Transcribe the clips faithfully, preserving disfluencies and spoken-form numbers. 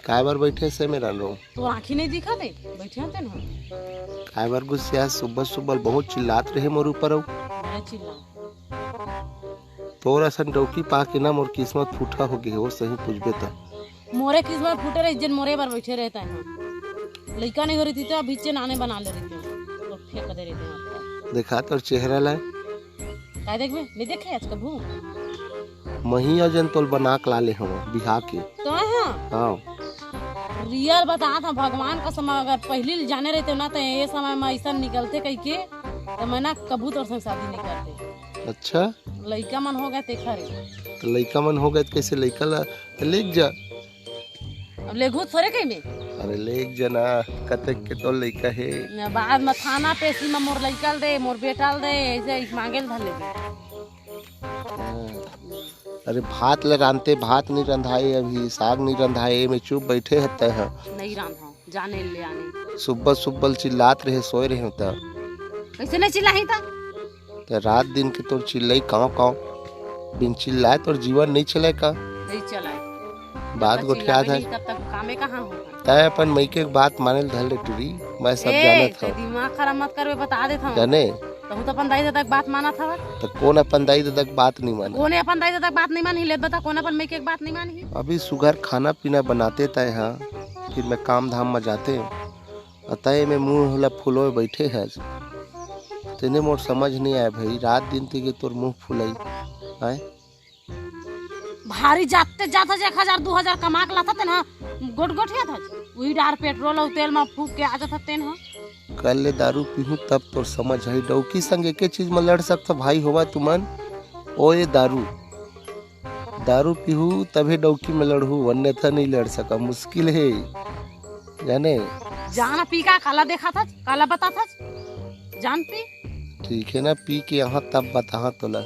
काय बर बैठे से मेरा रो? तोर आँखी नहीं दिखा दे, बैठे होते ना। काय बर गुस्सिया? सुबह सुबह बहुत चिल्लात रहे मोर ऊपर अउ। मैं चिल्ला। तोर असन डौकी पा के ना मोर किस्मत फूटा हो गे हो, सही पूछबे त। मोरे किस्मत फूटे रहे, जेन मोरे बर बैठे रहता है। लइका नहीं हो रही थी तो अभी चे नाने बना ले रही थी। तो फेंक दे रही थी। देखा तोर चेहरा ला। काय देखबे? नहीं देखे आज कभू? मही अउ जन तोल बना के लाले हव बिहा के। तो हाँ। हाँ। रियल बतात हँव, भगवान कसम, अगर पहिली ले जाने रहते ना, तो ये समय में ऐसा निकलते कहि के, तो मैं ना कभू तोर संग शादी नहीं करते। अच्छा। लइका मन हो गए तेखर। तो लइका मन हो गए, तो कैसे लइका ला तो लेके जा। अब लेगहू थोरे कहीं में। अरे लेके जा ना, कतेक के तो लइका हे। न, बाद में थाना पेशी में मोर लइका ल दे, मोर बेटा ल दे, ऐसे इस मांगे ल धर लेबे। हाँ। अरे भात ल रांधते, भात नहीं रंधाए, अभी साग नहीं रंधाए, मैं चुप बैठे हते हैं। नहीं रांधा, जाने ले आने। सुब्बल सुब्बल चिल्लात रहे, सोए रहे होता। कैसे नहीं चिल्लाही था? ते रात दिन के तोर चिल्लाई काव काव, बिन चिल्लाए तोर जीवन नहीं चले का? नहीं चलाए। बात जब तक गोठियात चिल्लाबे है। नहीं, तब तक कामे कहाँ होगा? तय अपन मइके के बात माने ल धर ले टुरी, मैं सब ए, जानत ते हव। दिमाग खराब मत करबे, बता देत हव। जाने? तहू तो अपन दाई ददा के बात मानत हव। तो कौन अपन दाई ददा के बात नहीं माने? कोने अपन दाई ददा के बात नहीं मानही? ले बता, कौन अपन मइके के बात नहीं मानही? अभी सुघर खाना पीना बनाते तय हा, फिर मैं काम धाम में जाते। अतय में मुंह ला फुलोय बैठे हस। तेने मोर समझ नहीं आय भाई, रात दिन ते के तोर मुंह फुलाई। आय? भारी जाते जात हस, एक हजार, दू हजार कमा के लाथस तेन ह, गोट गोठियात हस। उही डार पेट्रोल अउ तेल म फूक के आ जात हस तेन ह। कल ले दारू पीहूं तब तोर समझ आई। डौकी संग एके चीज म लड़ सकथव भाई होवा तुमन। ओ ये दारू। दारू पीहू तभे डौकी में लड़हू, अन्यथा नहीं लड़ सका, मुश्किल हे। जाने? जान पी का काला देखा था, काला बता था, जान पी। ठीक है ना, पी के यहाँ तब बताहा तोला।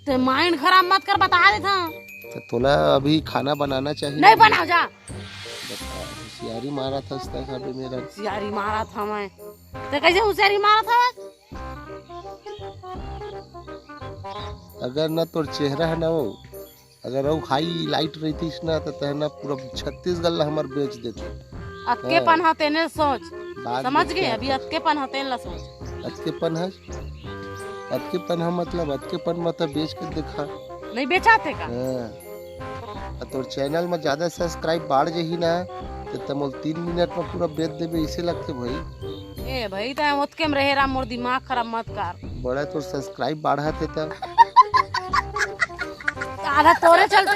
ते माइंड खराब मत कर, बता देत हव। तो तोला अभी खाना बनाना चाहिए। नहीं बनाव जा। बता, होशियारी मारा था उसने अभी मेरा। होशियारी मारा था मैं। ते कैसे होशियारी मारा था? अगर ना तोर चेहरा है ना वो, अगर वो हाई लाइट रहतीस ना, तो तहना पूरा छत्तीसगढ़ ला हमर बेच देते। अतकेपन हाँ। ह तेने सोच। बात समझ गोठियात हस। अतकेपन ह तेन ला सोच। अतकेपन ह, अतकेपन ह मतलब अतकेपन मतलब बेच के देखा। नहीं बेचाते का? हाँ। अउ तोर चैनल में ज्यादा सब्सक्राइब बाढ़ जाही ना, तो तमोल तीन मिनट में पूरा बेच देबे, इसे लगते भाई। ए भाई, तय ओतके में रहे राम, मोर दिमाग खराब मत कर। बड़ा तोर सब्सक्राइब बाढ़त हे त। आधा तोरे चलते